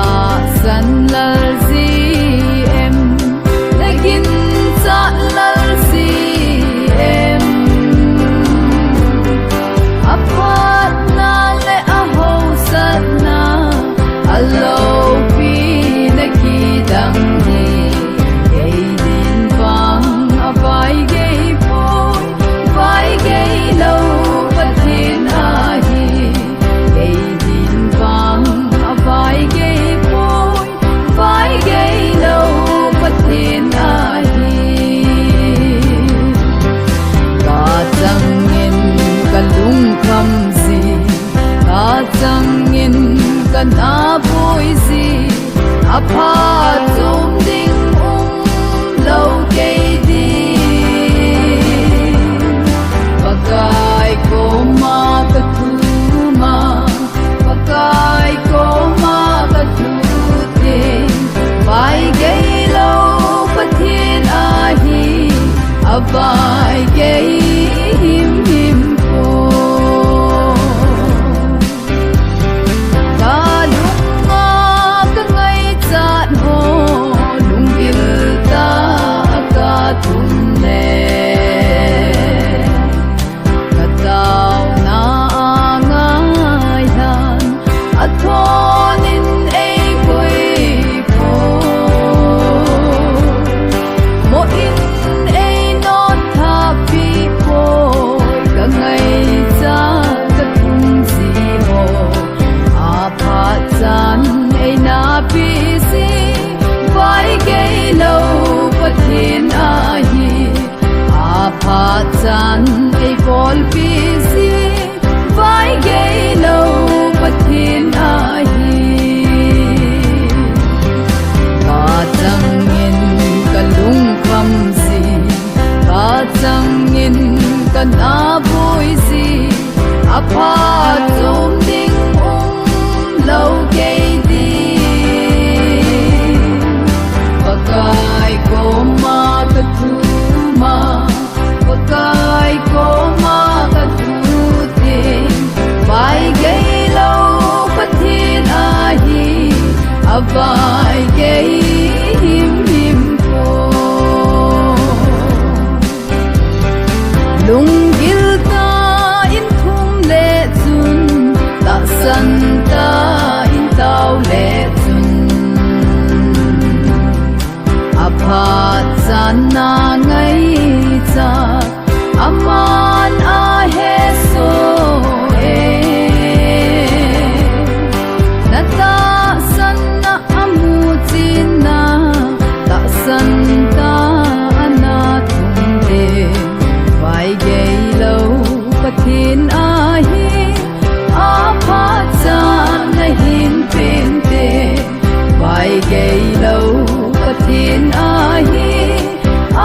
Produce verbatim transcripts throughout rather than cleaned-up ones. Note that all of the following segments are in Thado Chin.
Tahsan lal ji em, naginchat lal ji em. Aphatna le ahaosatna, aloupi na kidang hi. Kei din vang avai gei poi, vai gei lou Pathen ahi. Kei din vang avai gei poi, vai gei lou Pathen ahi. Kachangin kalungkham ji, kachangin kana boi ji, aphat chom ding umlou kei din. Pakai koma kathum a, Pakai koma kathum teng, vai gei lou Pathen ahi, avai gei himhim poi. Kalunga kangaichat ho, lunggil tah a kathum le, kataona a ngaidan, athonin eikoi poi. Moh in einot thahpeh poi, kangaichat kathum ji ho. Aphat chan eina peh ji, vai gei lou Pathen ahi. Aphat chan eibolpi ji, vai gei lou Pathen ahi. Kachangin kalungkham ji, kachangin kana boi ji, aphat chom ding umlou kei din. Pakai koma kathum a, Pakai koma kathum teng, vai gei lou Pathen ahi, avai gei himhim poi. Lunggil tah in thum le chun, tahsan tah in tao le chun, aphat chan na ngaichat, aman ahesoh e. Na tahsan na amu chin na, tahsan tah a na thum teng, vai gei lou Pathen ahi. Aphat chan nahin pen teng, vai gei lou Pathen ahi.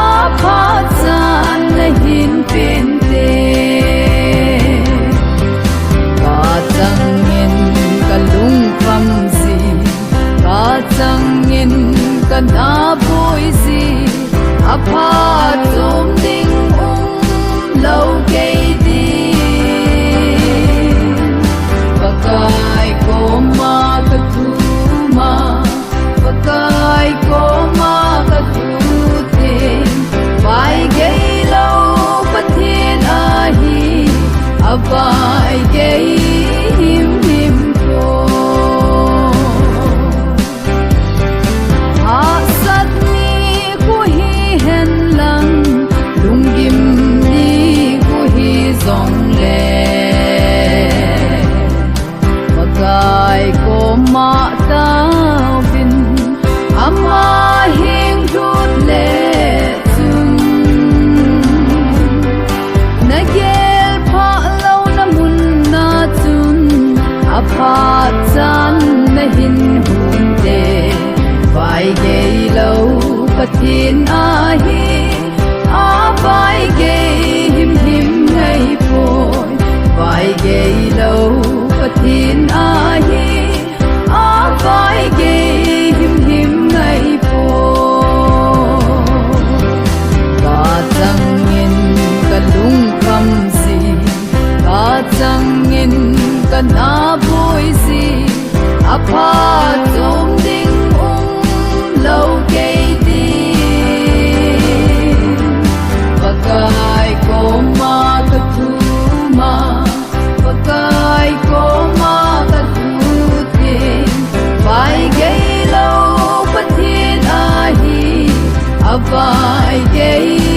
Aphat chan nahin pen teng, kachangin kalungkham ji, kachangin kana boi ji, aphat chom ding umlou kei din. Pakai koma kathum a, Pakai koma kathum teng, vai gei lou Pathen ahi, avai gei himhim poi. Hahsat ni khu hihen lang, lunggim ni khu hi Avai kei